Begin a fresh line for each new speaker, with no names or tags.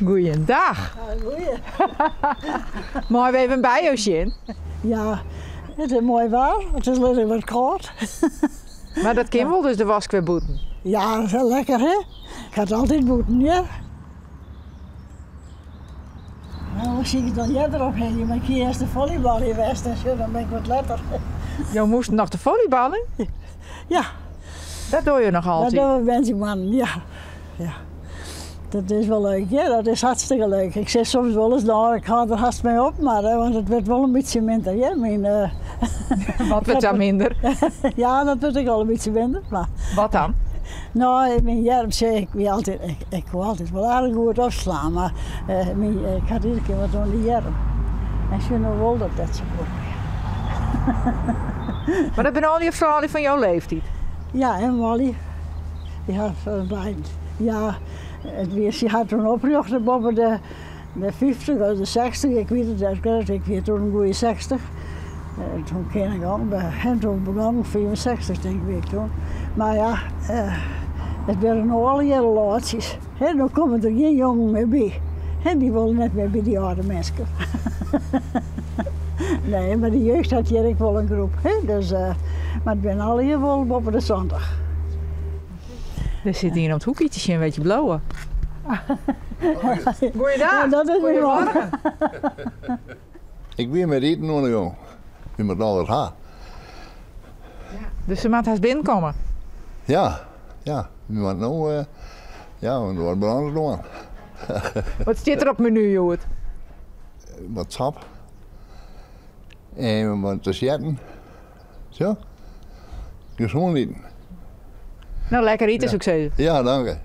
Goeiedag.
Goeie.
Meie we even by jo sjen?
Ja, it is moai waar. It is allinnich wat kâld.
Mar dat kin wol, dus de wask wer bûten?
Ja, dat is hiel lekker hè. Ik ha it altyd bûten, ja. No sil ik it al earder ophingje, mar ik hie earst de follybalje west en sjoch, dan bin ik wat letter.
Jo moasten noch te follyballen?
Ja.
Dat dogge jo noch altyd?
Dat dogge we woansdeitemoarn, ja. Ja. Dat is wol leuk, ja, dat is hartstikke leuk. Ik sis soms wolris, no, ik hâld der hast mei op, mar, want it wurdt wol in bytsje minder, hear. Myn,
Wat wurdt dan minder?
Ja, dat wurdt ek al in bytsje minder, mar.
Wat dan?
No, myn earm, sjoch, ik wie altyd, ik, ik koe altyd wol aardich goed opslaan, mar myn, ik ha iedere kear wat oan de earm. En sjoch, no wol dat net sa goed mear.
Mar dat binne allegear froulju fan jo leeftiid?
Ja, en manlju. Dy ha fan beiden. Ja, it wie, sy ha toen oprjochte boppe de, de 50 of de 60, ik wit it net krekt, ik wie toen in goeie 60. En toen kin ik al, en toen begûn 65 tink ik wie ik toen. Mar ja, it binne no allegearre lâtsjes. Hè, no komme der gjin jongen mear by. Hè, dy wolle net mear by dy âlde minsken. Nee, mar de jeugd hat hjir ek wol in groep. Hè, dus, mar it binne allegear wol boppe de 70.
Der sit ien om it hoekje te sjen wêr't je bliuwe. Goeiedag.
Ja, dat is myn man.
Ik wie met iten oan de gong. Wy moatte al wat ha.
Dus se moat hast binnenkomme?
Ja, ja. Wy moatte no, ja, want wat brânt it oan.
Wat stiet der op it menu hjoed?
Wat sop en wat te sjetten. Zo. Gezond iten.
No, lekker ite soe ik sizze.
Ja, dank.